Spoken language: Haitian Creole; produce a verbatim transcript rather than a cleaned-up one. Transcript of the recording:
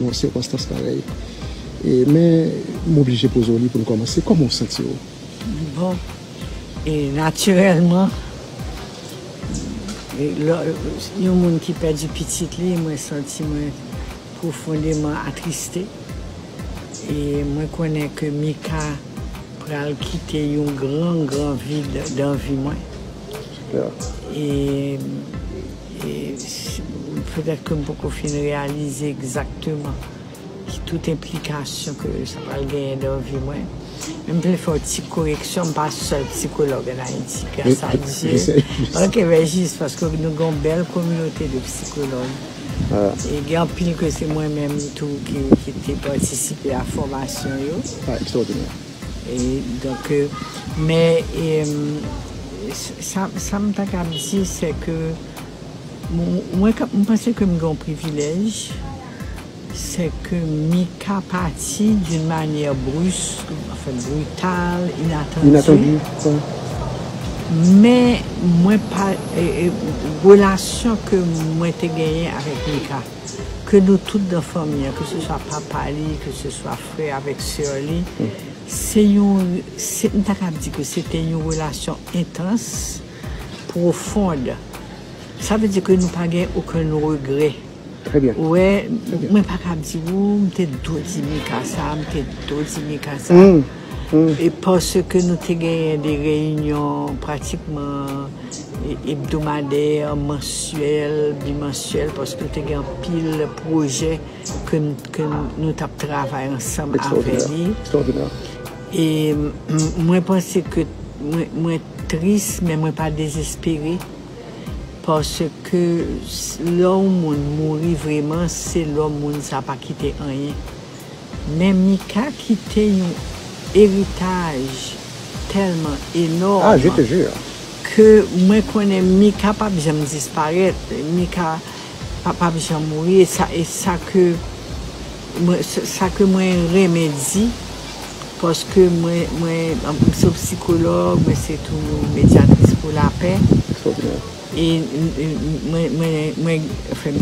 Yon sikonstans parèy. E, men, m oblije poze w li pou n kòmanse. Kòman w santi w? Bon, e natirèlman, e lè, yon moun ki pèdi pitit li, mwen santi mwen pwofondeman atriste. E mwen konnen ke Mika pral kite yon gran, gran vid dan vi mwen. E, e si- petèt ke m poko fin reyalize egzakteman ki tout enplikasyon ke sa pral genyen dan vi mwen. Men m vle fè yon ti koreksyon, m pa sèl sikològ ann Ayiti, gras a Dye. Ok, men jis paske nou gen yon bèl kominote de sikològ. E gen anpil ke se mwen menm tou ki, ki te patisipe a fòmasyon yo. Ah, ekstraòdinè. E donk, euh, men, euh, sa, sa m ta kab di, se ke mwen, mwen ka- m panse ke m gen yon privilèj, se ke Mika pati d'une manière brusque, enfin, brutale, inattendue. Inattendue, ouais. Men mwen pa, e, e, relasyon ke mwen te genyen avèk Mika, ke nou tout dan fanmi an, ke se swa papa li, ke se swa frè avèk sè li, se yon, se, m ta kab di ke se te yon relasyon entans, pwofond. Sa vle di ke nou pa gen okenn regrè. Très bien. Ou wè, mwen pa ka di ou, m te dwe di Mika sa, m te dwe di Mika sa. E paske nou te genyen de reyinyon pratikman e- ebdomadè, mansyèl, bimansyèl, paske nou te gen anpil pwojè ke n- ke n- nou t ap travay ansanm avè li. Extraordinaire. E m- m- mwen panse ke mwen, mwen tris, men mwen pa dezespere. Paske s- lè yon moun mouri vreman, se lè moun sa pa kite anyen. Men Mika kite yon eritaj tèlman enòm Ah, je te jure. ke mwen konnen Mika p ap janm disparèt. Mika p ap, p ap janm mouri. E sa, e sa ke mwen, sa, sa ke mwen renmen di, paske mwen, mwen, m se yon sikològ, mwen se tou yon medyatris pou lapè. Extraordinaire. E, e, mwen, mwen, mwen, anfen,